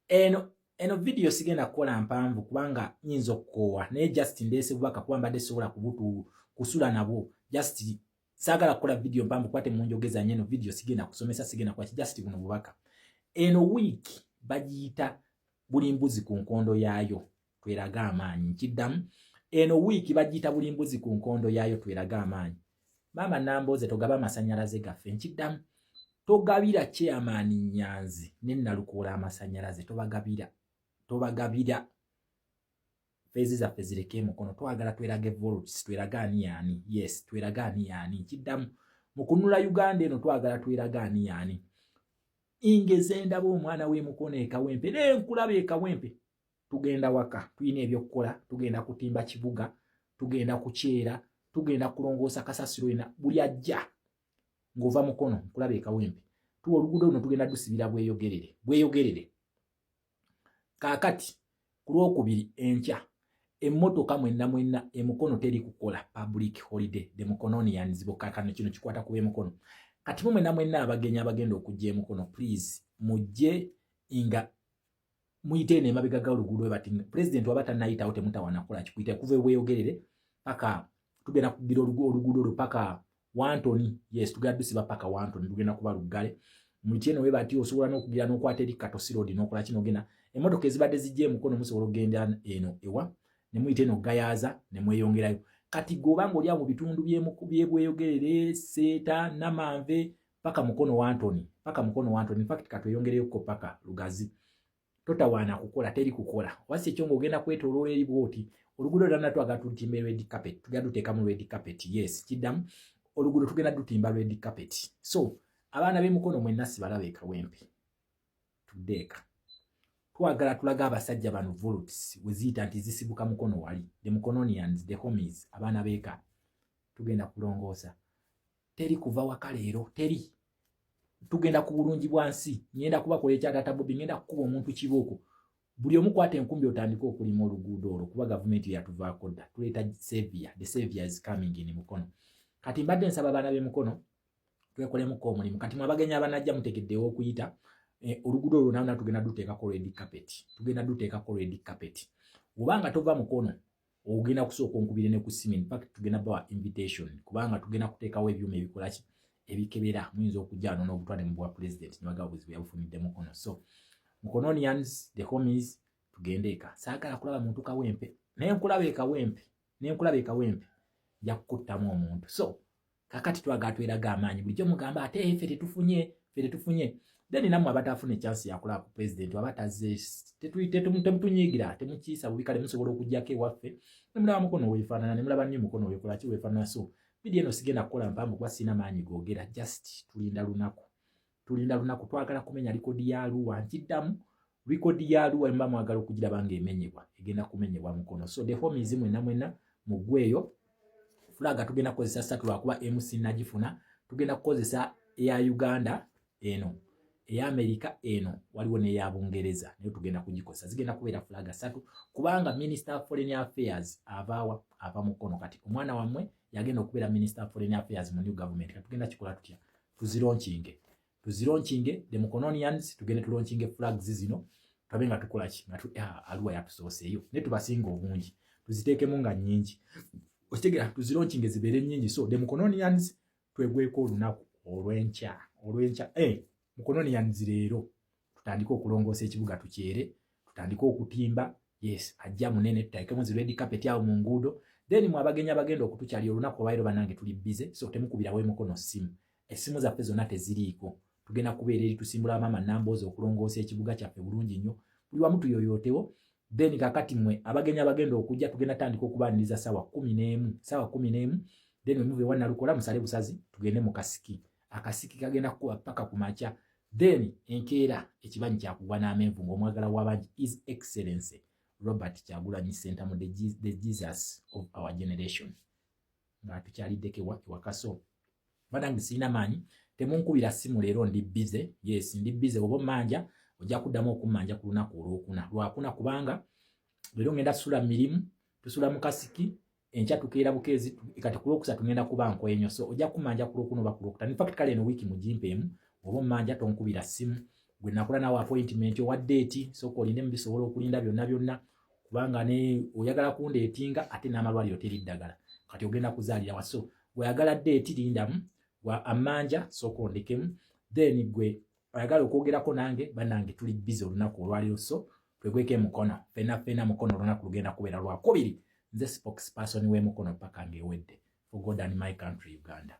Eno video sigenda kukola mpanvu kubanga nyinza okukoowa, naye just ndeese bubaka kuba mbadde sobola kubutu kusula nabwo. Just saagala kukola video mpanvu kuba temunjogeza nnyo. Eno video sigenda kusomesa, sigenda kwaki, just buno bubaka. Eno wiiki bagiyita buli mbuzi ku nkondo yaayo tweraga amaanyi. Nkiddamu, eno wiiki bagiyita buli mbuzi ku nkondo yaayo tweraga amaanyi. Maama Nambooze, togaba amasanyalaze gaffe. Nkiddamu, togabira Chairman Nyanzi ne Nalukoola amasanyalaze, tobagabira, tobagabira. Phase zaffe zireke emukono. Twagala twerage volts, twerage ani yaani. Yes, twerage ani yaani. Nkiddamu, mu kunula Uganda eno twagala twerage ani yaani. Ingeze ndaba omwana w'emukono ekawempe nenkulaba ekawempe. Tugenda waka, tulina ebyokukola, tugenda kutimba kibuga, tugenda kukyera, tugenda kulongoosa kasasiro ena. Buli ajja ng'ova Mukono, nkulaba ekawempe, tuwa oluguudo luno tugenda dusibira Bweyogerere, Bweyogerere. Kaakati ku Lwokubiri, enkya, emmotoka mwenna mwenna emukono teri kukola, public holiday. The Mukononians bokka, kano kino kikwata ku b'emukono. Kati mu mwenna mwenna abagenyi abagenda okujja emukono, please mujje nga muyite eno emabega ga oluguudo we bati President waba tannayitawo, temutawaana kukola kikuyita kuva ebweyogerere paka tugenda kugira oluguudo olwo paka Wantoni. Yes, tugenda dusiba paka Wantoni, tugenda kuba luggale. Muyite eno we bati osobola n'okugira n'okwata eri Katosi Road n'okola kino ogenda. Emmotoka ezibadde zijja emukono musobola okugenda eno ewa ne muyita eno Gayaza ne mweyongerayo. Kati gwe nga oli awo mu bitundu byebweyogerere, Seeta, Namanve paka Mukono Wantoni, paka Mukono Wantoni, in fact katweyongereyoko paka Lugazi, totawaana kukola, teri kukola. Wasi ekyo ng'ogenda kwetooloola eri bwoti oluguudo lwonna twagala tulutimba red carpet, tugenda duteekamu red carpet. Yes, kiddamu, oluguudo tugenda dutimba red carpet. So abaana b'emukono mwenna sibalaba ekawempe, tuddeeka. Twagala tulaga abasajja bano volts we ziyita nti zisibuka Mukono wali. The Mukononians, the homies, abaana beeka, tugenda kulongoosa. Teri kuva waka leero, teri. Tugenda ku bulungi bwa nsi. Ngenda kubakola ekyatata Bobi, ngenda kukuba omuntu kibooko. Buli omu kwata enkumbi otandike okulima oluguudo olwo, kuba gavumenti yatuvaako dda. Tuleeta savior, the savior is coming in Mukono. Kati mbadde nsaba abaana b'emukono twekolemuko omulimu. Kati mwe abagenyi abanajja mutegeddewo okuyita oluguudo olwo nalona tugenda duteekako red carpet, tugenda duteekako red carpet. Obanga tova Mukono, ogenda kusooka onkubire ne ku simu. In fact tugenda bawa invitation kubanga tugenda kuteekawo ebyuma ebikolaki, ebikebera. Muyinza okujja wano n'obutwa ne mubuwa President nibaga buzibu yabufunidde Mukono. So Mukononians, the homies, tugende eka. Saagala kulaba muntu kawempe, naye nkulaba ekawempe, nenkulaba ekawempe, nja kukuttamu omuntu. So kakati twagala tweraga amaanyi. Bulijjo mugamba ate ffe tetufunye, ffe tetufunye. Then nammwe abatafuna echance yakulaba ku President aba tazze, temutunyiigira, temukiisa bubi. Kale musobola okugjako ewaffe nemulaba Mukono weefaanana, nemulaba nnyo Mukono weekolaki, weefaanana. So video eno sigenda kukola mpanvu kuba sirina maanyi googera. Just tulinda lunaku, tulinda lunaku. Twagala kumenya likodi ya Arua. Nkiddamu, likodi ya Arua muba mwagala okugiraba ng'emenyebwa, egenda kumenyebwa Mukono. So the homies mwenna mwenna muggweeyo. Flag tugenda kukozesa ssatu lwakuba MC nagifuna. Tugenda kukozesa eya Uganda eno, eya Amerika eno, waliwo n'eya Bungereza naye tugenda kugikozesa. Zigenda kubeera flag ssatu kubanga Minister of Foreign Affairs avaawa? Ava Mukono. Kati omwana wammwe yagenda okubeera Minister of Foreign Affairs mu new government. Kati tugenda kikola tutya? Tuzilaunchinge, tuzilaunchinge. The Mukononians, tugende tulaunchinge flags zino, twabe nga tukola ki nga Arua yatusooseeyo naye tubasinga obungi, tuziteekemu nga nnyingi. Okitegera? Tuzilaunchinge zibeere nnyingi. So the Mukononians, twegweko olunaku olwenkya, olwenkya. Mukononians, leero tutandike okulongoosa ekibuga, tukyere, tutandike okutimba. Yes, ajja munene, tuteekemu zi red carpet awo mu nguudo. Then mwe abagenyi abagenda okutukyalira olunaku olwaliro, bannange tuli busy, so temukubirawo emikono ssimu, essimu zaffe zonna teziriiko. Tugenda kubeera eri tusimbula maama Namboozi okulongoosa ekibuga kyaffe bulungi nnyo, buli wamu tuyoyootewo. Then kakati mmwe abagenyi abagenda okujja, tugenda tandika okubaaniriza saawa 11, saawa 11. Then wemuva ewa Nalukola musale busazi tugende mu kasiki. Akasiki kagenda kukuba paka ku makya. Then enkeera ekibanyi kyakugwa n'amenvu ng'omwagala w'abangi, His Excellency Robert Kyagulanyi Ssentamu, the Jesus of our generation, ng'atukyaliddeko ewaka. So banange sirina maanyi, temunkubira ssimu leero, ndi busy. Yes, ndi busy. Oba ommanja, ojja kuddamu okummanja ku lunaku olwokuna, Lwakuna, kubanga leero ngenda tusula mirimu, tusula mu kasiki. Enkya tukeera bukeezi. Kati ku Lwokusatu ngenda kuba nkwenyo, so ojja kummanja ku Lwokuna oba ku Lwokutaano. In fact kale eno wiiki mugimpeemu. Oba ommanja, tonkubira ssimu. Gwe nakola nawe appointment owa date, sooka olindemu, bisobola okulinda byonna byonna, kubanga ne oyagala kundeetinga ate n'amalwaliro teri ddagala, kati ogenda kuzaalira wa? So gweyagala date, lindamu. Gwa amanja, sooka ondekemu. Then gwe oyagala okwogerako nange, bannange, tuli busy olunaku olwaliro, so twegweko emukono fena fena. Mukono olunaku lugenda kubeera lwakubiri. Nze spokesperson w'emukono paka ng'ewedde, for God and my country Uganda.